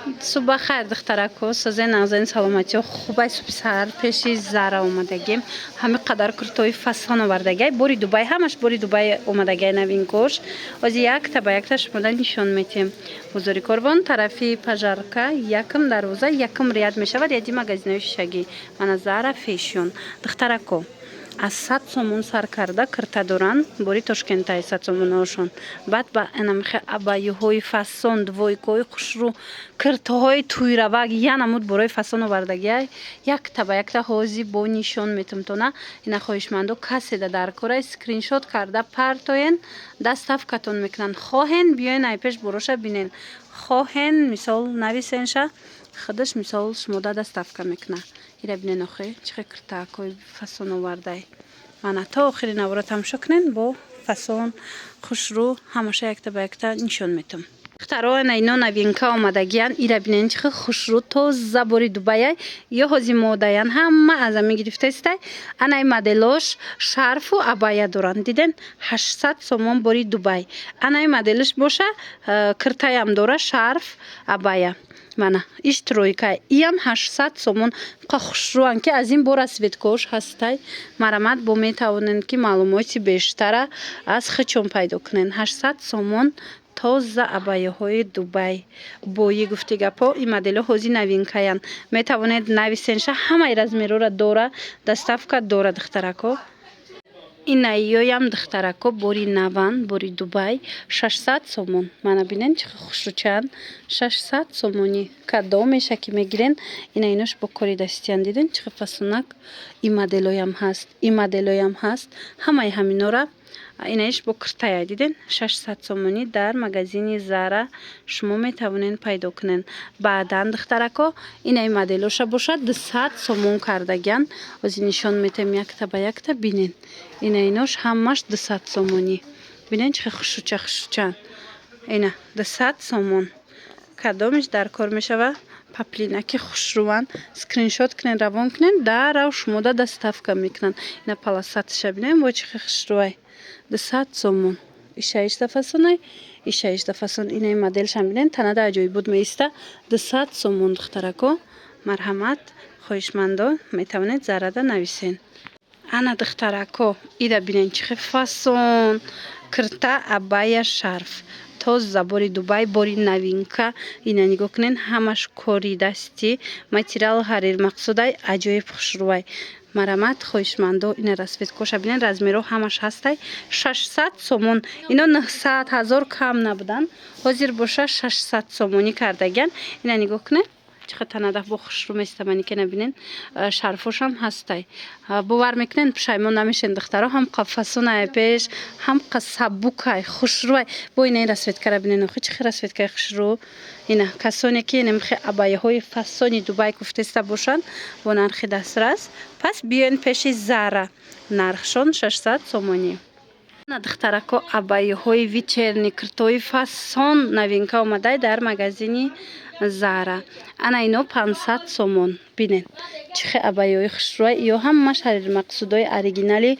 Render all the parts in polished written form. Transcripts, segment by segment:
Субҳ бахайр, духтарако, созен, нағзен, саломатиё, хубай? Субҳи саҳар пеши Зара омадагем. Ҳами қадар куртои фасон овардагай, бори Дубай, ҳамаш бори Дубай омадагай, новинка ш. Ози якта ба якта шумода нишон метиҳем. Бозори Корвон, тарафи Пожарка, якм дарвоза, якм ряд мешавад, яди магазинои шишагӣ. Мана, Зара Фешон, духтарако, аз 100 сомон сар карда кирта доранд, бори Тошкентаи 100 сомонаошон. Баъд ба анамихе абаюҳои фасон, двойка ҳои хушрӯ, киртаҳои тӯйравак, я намуд борои фасон овардагиай. Якта ба якта ҳози бо нишон метумтона. Ина, хоҳишмандо, каседа дар корай, скриншот карда партоен, доставка тон мекунанд. Хоҳен, биёен, ай пеш бороша бинен, хоҳен, мисол, нависенша, худаш, мисол, шумода доставка мекунад. Ира бинен охе, чӣ хел киртаакҳои фасон овардай. Мана, то охири навора тамошо кунен, бо фасон хушрӯ ҳамаша якта ба якта нишон метум. Духтаро, ана ино новинка омадагиян. Ира бинен, чӣ хел хушрӯ, тоза бори Дубаяй, ё ҳози модаян, ҳама аз ами гирифтаистай. Анай моделош шарфу абая доранд, диден, 800 сомон, бори Дубай. Анай моделш боша, киртаям дора, шарф, абая. Мана, иш тройка, иам 800 сомон. Қа хушрӯан, ки аз ин бо расцветка ош ҳастай. Марамат, бо метавонед, ки маълумоти бештара аз хичон пайдо кунед. 800 сомон, тоза абаяҳои Дубай. Бои гуфти гапҳо, ин моделҳо ҳози новинка янд. Метавонед нависенша, ҳамаи размер ора дора, доставка дора, духтарако. Инаиёям, духтарако, бори наван, бори Дубай, 600 сомон. Мана, бинен, чӣ хушрӯчаанд, 600 сомонӣ. Кадомеша ки мегирен, ина инош бо кори дастиян, диден, чӣ фасонак. Ин моделоям ҳаст, ин моделоям ҳаст, ҳамаи ҳаминора. Инаиш бо киртая, диден, 600 сомонӣ. Дар магазини Зара шумо метавонед пайдо кунед. Баъдан, духтарако, инаи моделоша бошад, 200 сомон кардагиян. Ҳозир нишон метаҳем якта ба якта, бинен. Ина инош ҳамаш 200 сомонӣ. Бинен, чӣ хел хушрӯча хушрӯчаанд. Ина 200 сомон. Кадомиш дар кор мешава, поплинаки хушрӯванд, скриншот кунед, равон кунед, дарав шумода доставка мекунанд. Ина полосатый ша бинем, во чӣ хел хушрӯвай, 200 сомон. Ишаишта фасонай, ишаишта фасон. Инаи моделшам бинен, танада аҷоибот меиста, 200 сомон. Духтарако, марҳамат, хоҳишмандо метавонед Зарада нависен. Ана, духтарако, ира бинен, чӣ хел фасон: кирта, абая, шарф, тоза бори Дубай, бори новинка. Ина нигоҳ кунен, ҳамаш кори дастӣ, материал ҳарир мақсудай, аҷоиб хушрӯвай. Марамат, хоҳишмандо. Ина расцветка оша бинен, размер о ҳамаш ҳастай, 600 сомон. Ино 900, 1000 кам набуданд, ҳозир боша 600 сомонӣ кардагиян. Ина нигоҳ кунед, чӣ қадр танада бо хушрӯ места, манекена бинен, шарфошам ҳастай. Бовар мекунен, пушаймон намешен, духтаро. Ҳам қа фасонай пеш, ҳам қа сабукай, хушрӯай. Бо ина ин расцветка ра бинен, охи чӣ хел расцветка и хушрӯ. Ина касоне ки инамхе абаяҳои фасони Дубай гуфтеста бошанд бо нархи дастрас, пас биёен пеши Зара, нархшон 600 сомонӣ. На, духтарако, абайҳои вечерний, киртои фасон, новинка омадай дар магазини Зара. Ана ино 500 сомон. Бинед, чӣ хел абайҳои хушрӯай, ё ҳамаш ҳарирмақсудои оригинали,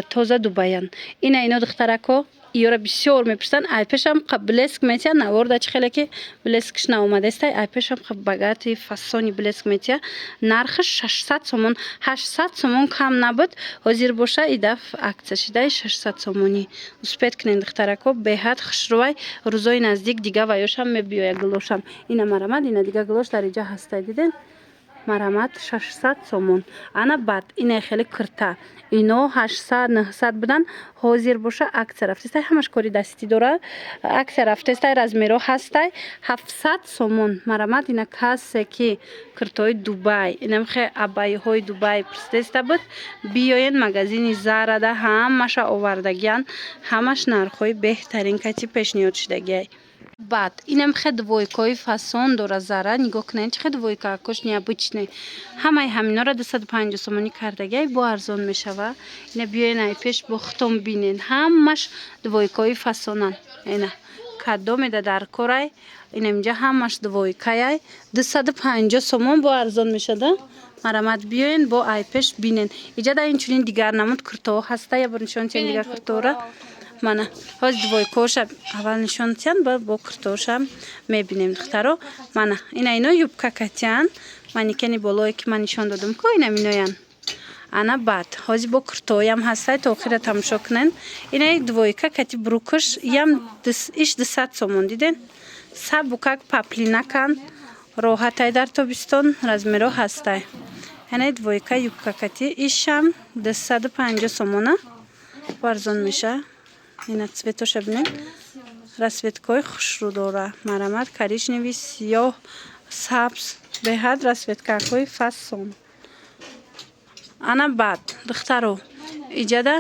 тоза Дубаянд. Ина ино, духтарако, иёра бисёр мепурсанд. Ай пешам қа блеск метия, наворда чӣ хеле ки блеск ш наомадестай, ай пешам қа богатый фасони блеск метия. Нархаш 600 сомон, 800 сомон кам набуд, ҳозир боша и даф акция шидаи, 600 сомонӣ. Успеть кунед, духтарако, беҳад хушрӯвай. Рӯзои наздик дига ваёшам мебиёя, гулошам. Ина, марамад, ина дига гулош дар инҷа ҳастай, диден? Марамат, 600 сомон. Ана баъд инаи хеле кирта, ино 800, 900 буданд, ҳозир боша акция рафтестай, ҳамаш кори дастӣ дорад, акция рафтестай, размер о ҳастай, 700 сомон. Марамат, ина касе ки киртои Дубай, инамхе абайҳои Дубай пурсидеста буд, биёен магазини Зарада, ҳамаша овардагиян, ҳамаш нархҳои беҳтарин кати пешниҳод шудагиай. Баъд инам хе двойка ҳои фасон дора Зара. Нигоҳ кунед, чӣ хе двойка кош необычный. Ҳамаи ҳаминора 250 сомонӣ кардагиай, бо арзон мешава. Ина биёен, ай пеш бо худтон бинен, ҳамаш двойка ҳои фасонанд. Ина кадомеда дар корай, ина инҷа ҳамаш двойка яй, 250 сомон, бо арзон мешада. Марамат, биёен, бо ай пеш бинен. Иҷада инчунин дигар намуд куртоҳо ҳаста, я бор нишон тиҳем дигар куртоҳора. Мана, ҳозир двойкоша аввал нишон тиян, ба бо куртоша мебинем, духтаро. Мана, ина ино юбка катян, манекени болое, ки ман нишон додам ко, инам иноян. Ана, баъд ҳозир бо куртоям ҳастай, то охира тамошо кунен. Инаи двойка кати брюкаш ям иш 200 сомон. Диден, сабукак, поплинакан, роҳатай дар тобистон, размеро ҳастай. Яъне двойка юбка кати ишам 250 сомона, арзон меша. Ина цветоша бинед, расцветкои хушрӯ дора. Марамат, коричневый, сиёҳ, сабз, беҳад расцветкаҳои фасон. Ана, баъд, духтаро, иҷада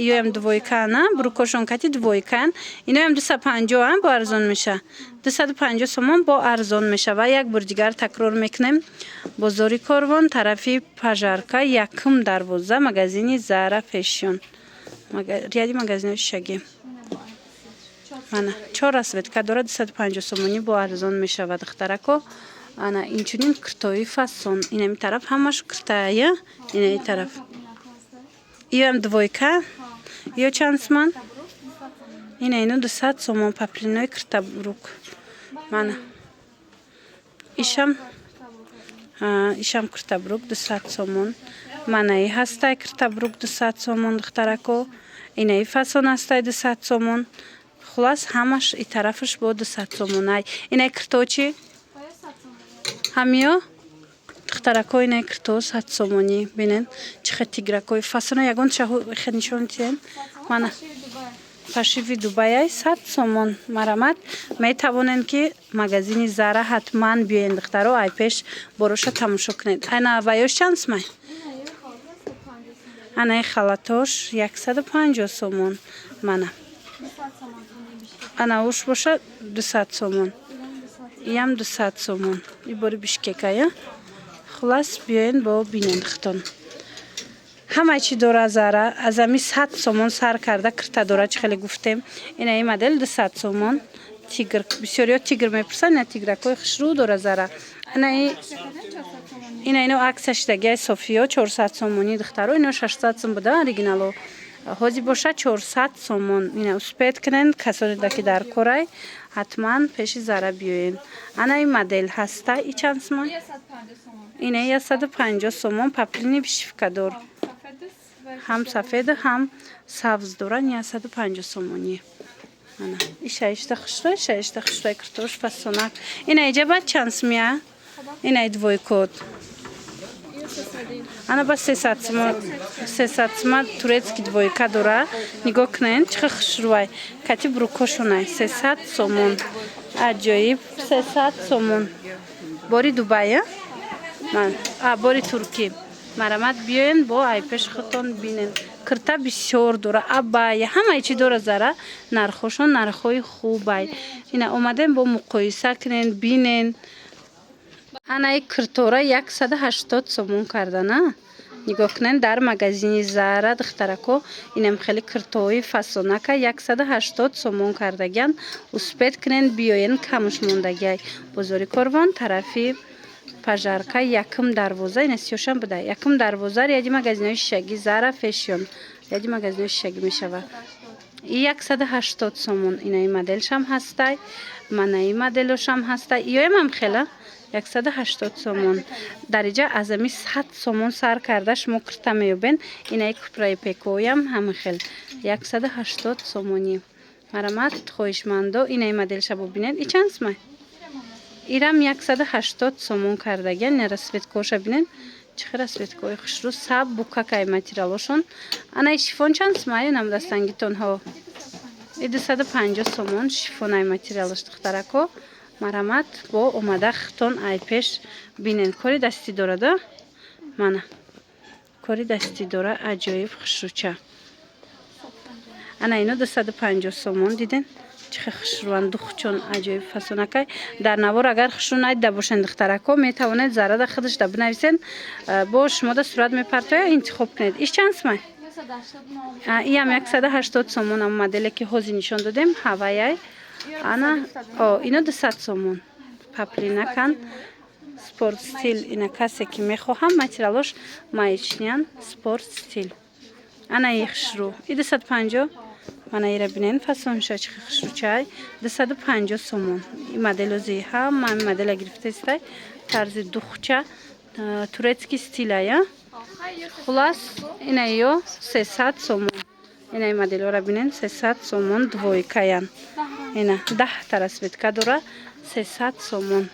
иёям двойкаана, брюкошон кати двойкаан, иноям 250-ан, бо арзон меша, 250 сомон бо арзон меша. Ва як бор дигар такрор мекунем: бозори Корвон, тарафи Пожарка, якум дарвоза, магазини Зара Фешон, ряди магазинои шишагӣ. Мана, чор расцветка дорад, 250 сомонӣ бо арзон мешавад, духтарако. Ана, инчунин куртои фасон. Инами тараф ҳамаш куртая, инаи тараф иёам двойка. Ё чанд суман ина? Ино 200 сомон, поплинои курта брюк. Мана, ишам курта брюк 200 сомон. Манаи ҳастай курта брюк 200 сомон, духтарако. Инаи фасон ҳастай 200 сомон. Хулас, ҳамаш и тарафаш бо 200 сомонай. Инаи курто чӣ ҳамиё, духтарако? Инаи курто 100 сомонӣ. Бинен, чӣ хел тигракои фасона. Ягон хел нишон тиҳем. Мана, пошиви Дубаяй, 100 сомон. Марамат, метавонед, ки магазини Зара ҳатман биёен, духтаро, ай пеш бороша тамошо кунед. Ана ваёш чанд сумай? Анаи халатош 150 сомон. Мана, ана уш боша 200 сомон, иям 200 сомон. И бори Бишкекая. Хулас, биёен, бо бинен хитон, ҳамаи чӣ дора Зара. Аз ами 100 сомон сар карда кирта дора. Чӣ хеле гуфтем, инаи модел 200 сомон. Тигр, бисёриё тигр мепурсанд, ина тигракҳои хушрӯ дора Зара. Анаи ина ино акция шидагиай, софиё, 400 сомонӣ, духтаро. Ино 600 сом буда оригинало, ҳозир боша 400 сомон. Ина успеть кунен, касоне ки дар корай, ҳатман пеши Зара биёен. Ана ин модел ҳаста, и чанд сомон? Ина 150 сомон, поплини вышивкадор, ҳам сафеду ҳам сабз доран, 150 сомонӣ. Ана ишаишта хушрӯй, ишаишта хушрӯй, куртош фасонак. Ина иҷа баъд чанд сумия инаи двойкот? Ана ба 300 сомон, 300 сума турецкий двойка дора. Нигоҳ кунед, чӣ хел хушрӯвай, кати брюкошонай, 300 сомон. Аҷоиб, 300 сомон, бори Дубая, бори Туркӣ. Марамат, биёен, бо ай пеши худтон бинен. Кирта бисёр дора, абая, ҳамаи чӣ дора Зара. Нархошон нархҳои хубай. Ина омадем, бо муқоиса кунен, бинен. Анаи киртора 180 сомон кардана. Нигоҳ кунед, дар магазини Зара, духтарако, инам хеле киртои фасонака 180 сомон кардагиан. Успеть кунен, биёен, камуш мондагиай. Бозори Корвон, тарафи Пожарка, якум дарвоза, ина сиёшам буда, якум дарвоза, ряди магазинои шишагӣ, Зара Фешион, ряди магазинои шишагӣ мешавад. И 180 сомон. Инаи моделшам ҳастай, манаи моделошам ҳастай, иёямам хела 180 сомон. Дар иҷа аз ами 100 сомон сар карда шумо кирта меёбен. Инаи купраи пекоям ҳама хел 180 сомонӣ. Марамат, хоҳишмандо, инаи моделша бубинед. И чанд сумай? Ирам 180 сомон кардагиан. Ина расцветкоша бинед, чӣ хел расцветкои хушрӯ, саб букакай материалошон. Анаи шифон чанд сумай? Нам дастангитонҳо и 250 сомон, шифонай материалаш. Духтарако, марамат, бо омада хитон ай пеш бинен. Кори дастӣ дорада, мана, кори дастӣ дора, аҷоиб хушрӯча. Ана ино 250 сомон. Диден, чӣ хел хушрӯан, духчон аҷоиб фасонакай. Дар навор агар хушрӯ надида бошен, духтарако, метавонед Зарада худашда бинависен, бо шумода сурат мепартоя, интихоб кунед. Иш чанд сумай? Иам 180 сомон, ам моделе, ки ҳозир нишон додем, ҳаваяй. Ана ино 200 сомон, поплинакан, спорт стиль. Ина касе ки мехоҳам, материалош маечныян, спорт стиль. Ана и хушрӯ, и 250. Мана ира бинен, фасонша чи хушрӯчай, 250 сомон. И моделози ҳама ҳами модела гирифтаистай, тарзи духча, турецкий стилая. Хулас, ина ё 300 сомон. Инаи моделора бинен, 300 сомон, двойкаян. Ина 10-та расцветка дора, 300 сомон.